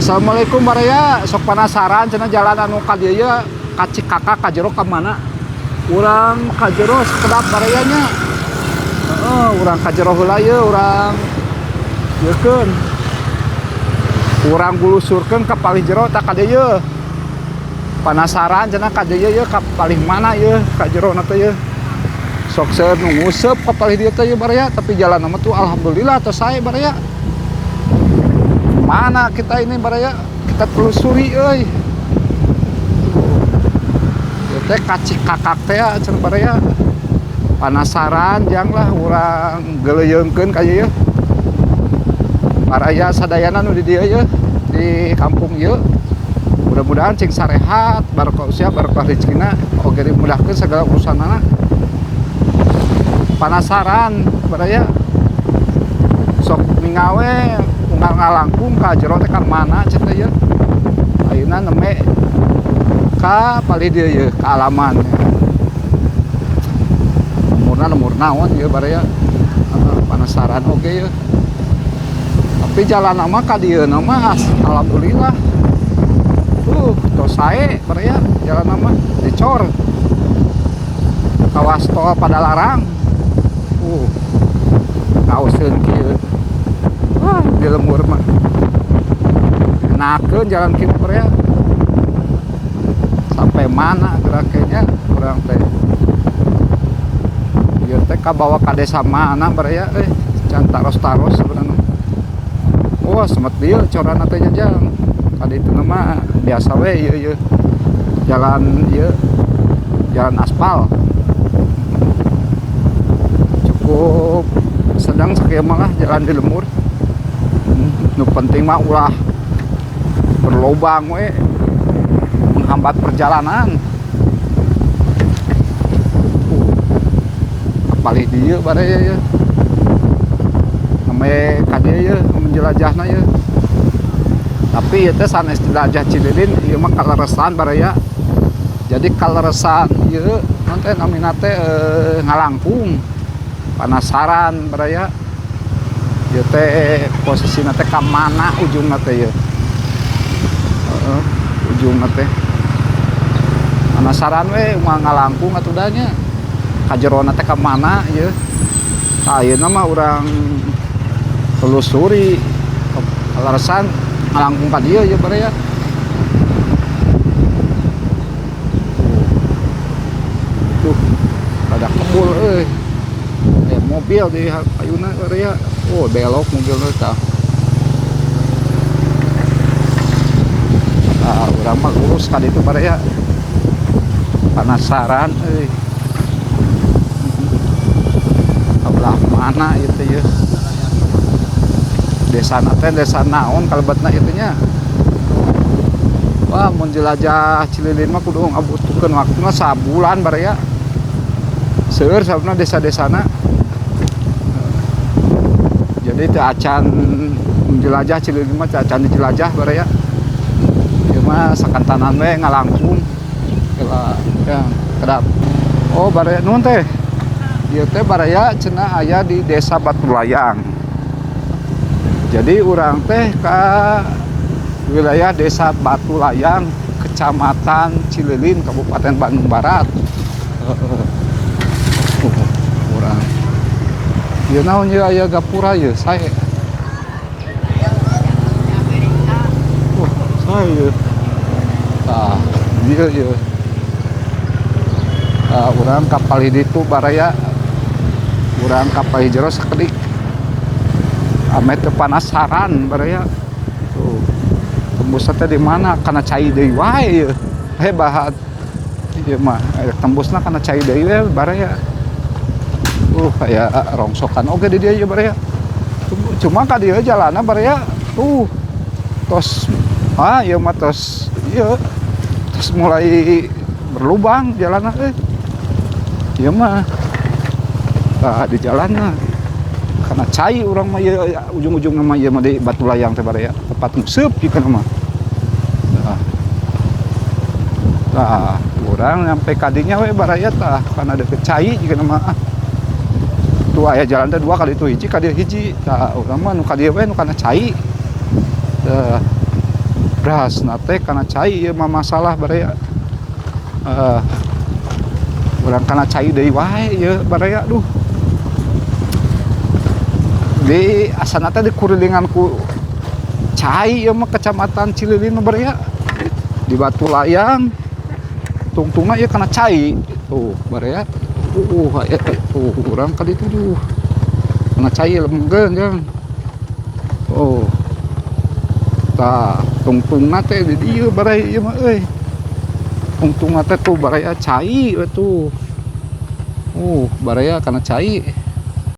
Assalamualaikum baraya, sok penasaran cenah jalan anu ka dieu ye ka Cikakak ka jero ka mana? Urang ka jero sekedap baraya nya. Heeh, urang ka jero heula ye urang yeukeun. Urang gulusurkeun ka palih jero tah ka dieu ye. Penasaran cenah ka dieu ye ka palih mana ye ka jero na teh ye. Sok seueur nu nguseup ka palih dieu teh ye baraya, tapi jalan mah tuh alhamdulillah tos sae baraya. Mana kita ini baraya, kita telusuri euy. Ieu teh ka Cikakak teh cenah baraya. Penasaran jang lah urang geuleuyeungkeun ka ieu. Baraya sadayana nu di dieu ye di kampung ieu. Mudah-mudahan cing sarehat, barokah usia, barokah rezekina, oge dimudahkeun segala urusanana. Penasaran baraya. Sok ningawe unggal ngalangkung ka jero teh ka mana cek teh ye. Ayeuna nembe ka palih dieu ye ka alaman. Lemburna lembur naon ye baraya. Penasaran oge ye. Tapi jalan mah ka dieu mah alhamdulillah. Tos sae baraya jalan mah dicor. Kawas tol Padalarang. Kaoseun kieu. Wah, di lembur mah. Enakeun jalan kieu baraya. Sampai mana geraknya urang teh. Ieu teh kabawa ka desa mana baraya can taros-taros sebenarnya. Oh, semet dieu corana teh jang. Ka ditu mah biasa we ieu ieu. Jalan ieu jalan aspal. Cukup sedang sakieu mah lah jalan di lembur. Nu penting mah ulah berlobang we menghambat perjalanan. Palih dieu baraya ye. Namanya ka dieu ye menjelajahna ye. Tapi ieu teh sanes jelajah Cililin ieu mah kaleresan baraya. Jadi kaleresan ieu naon teh namina teh ngalangkung. Penasaran baraya. Ieu teh posisina teh ka mana ujungna teh ye. Heeh, ujungna teh. Penasaran we moal ngalangkung atuh da nya. Ka jerona teh ka mana ieu. Tah ayeuna mah urang telusuri kaleresan ngalangkung ka dieu ieu baraya. Tuh, rada kebul euy. Aya mobil di ayuna baraya. Oh, belok mobilna tah. Tah, urang mah lurus ka ditu baraya. Penasaran euy. Kabelah mana ieu teh ieu? Desana teh desa naon kalebetna ieu teh nya? Wah, mun jelajah Cililin mah kudu ngabutuhkeun waktuna sabulan baraya. Seueur sababna desa-desana. Jadi teu acan menjelajah Cililin mah teu acan dijelajah baraya. Ieu mah sakantanan we ngalangkung. Heula ya, kedap. Oh, baraya nuhun teh. Ieu teh baraya cenah aya di Desa Batulayang. Jadi urang teh ka wilayah Desa Batulayang, Kecamatan Cililin, Kabupaten Bandung Barat. Urang. Ieu naon ieu aya gapura ieu sae. Sae ieu. Tah, ieu ieu. Tah, urang ka palih ditu baraya. Urang ka palih jero sakedik. Ame teu panasaran baraya. Tuh. Tembusna teh di mana? Kana cai deui wae ieu. Hebat. Ieu mah tembusna kana cai deui we baraya. Aya rongsokan oge di dieu ieu baraya. Cuma ka dieu jalanna baraya. Tuh. Tos ieu mah tos ieu. Tos mulai berlubang jalanna euy. Ieu mah. Tah di jalanna. Karena cai urang mah ieu ujung-ujungna mah ieu mah di Batulayang teh baraya. Tempat nguseup jika mah. Tah. Tah, urang nyampe ka dinya we baraya tah karena deket cai jika mah. Tuh aya jalan teh dua kali itu hiji ka dieu hiji. Tah urang mah nu ka dieu we nu kana cai. Tah. Berasna teh kana cai ieu mah masalah, baraya. Urang kana cai deui wae ieu, baraya. Duh, di asana teh dikurilingan ku cai ieu mah Kecamatan Cililin mah, baraya, di Batu Layang tungtungna ieu kana cai tuh, baraya. Aya tuh urang ka ditu, duh, kana cai lembgeun jang. Oh, tah, tungtungna teh di dieu, baraya, ieu mah euy. Tungtungna teh tuh, baraya, cai we tuh. Baraya, kana cai.